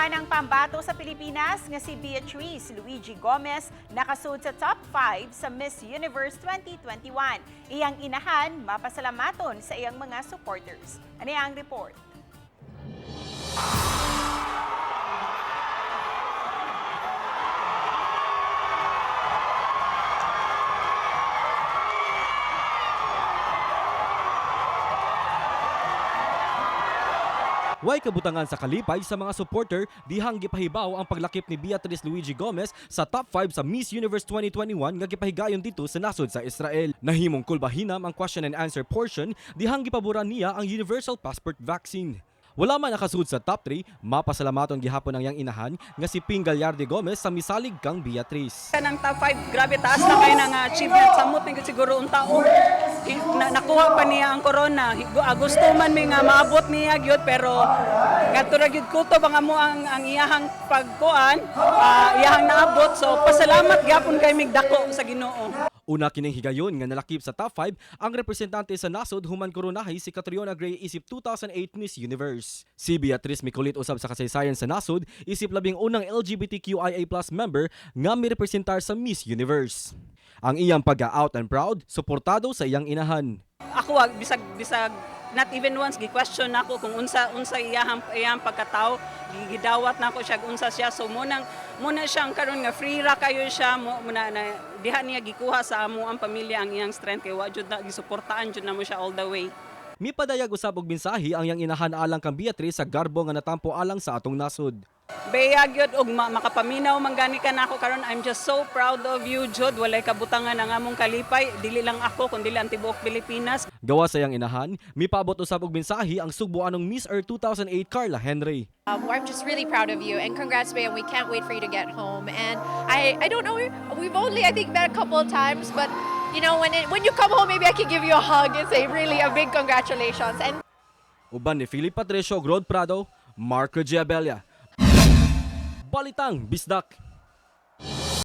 Sugboanang pambato sa Pilipinas nga si Beatrice Luigi Gomez nakasud sa top 5 sa Miss Universe 2021. Iyang inahan mapasalamaton sa iyang mga supporters. Ano ang report? Way kabutangan sa kalipay sa mga supporter dihang gipahibaw ang paglakip ni Beatrice Luigi Gomez sa top 5 sa Miss Universe 2021 nga gipahigayon dito sa nasod sa Israel. Nahimong kulbahinam ang question and answer portion dihang gipaboran niya ang Universal Passport Vaccine. Wala man nakasud sa top 3, mapasalamaton gihapon ang iyang inahan nga si Ping Gallarde Gomez sa misalig kang Beatrice. Kanang top 5, grabe taas na kayo ng achievement. Samot na gyud siguro unta og nakuha pa niya ang corona. Gusto man mi nga maabot niya gyud, pero ngadto ra gyud kutob ang amo ang iyahang pagkuan, iyahang naabot. So pasalamat gyapon kay mig dako sa Ginoo. Una kining higayon nga nalakip sa top 5 ang representante sa nasod human koronahay si Catriona Gray isip 2008 Miss Universe. Si Beatrice mikulit usab sa kasaysayan sa nasod isip 11 LGBTQIA+ member nga mirepresentar sa Miss Universe. Ang iyang pagka-out and proud, suportado sa iyang inahan. Ako bisag bisag not even once gi-question nako kung unsa unsa iyahang iyang pagkatao, gidawat nako siya unsa siya. So mo na siyang karon nga free ra kayo siya mo na diha niya gikuha sa amo ang pamilya ang iyang strength kay wa jud na gisuportaan jud namo siya all the way. Mipadayag usab og mensahe ang iyang inahan alang kang Beatrice sa garbo nga natampo alang sa atong nasod. Bea gyud og makapaminaw man gani ka nako karon. I'm just so proud of you jud. Walay kabutangan ang among kalipay, dili lang ako kundi ang tibuok Pilipinas. Gawa sa iyang inahan, mipaabot usab og mensahe ang sugboanong Miss Earth 2008 Carla Henry. I'm just really proud of you and congrats, Bea. We can't wait for you to get home. And I don't know, we've only, I think, met a couple of times, but when you come home, maybe I can give you a hug and say really a big congratulations. And Uban ni Philip Patricio, Rod Prado, Marco Giabella. Balitang Bisdak.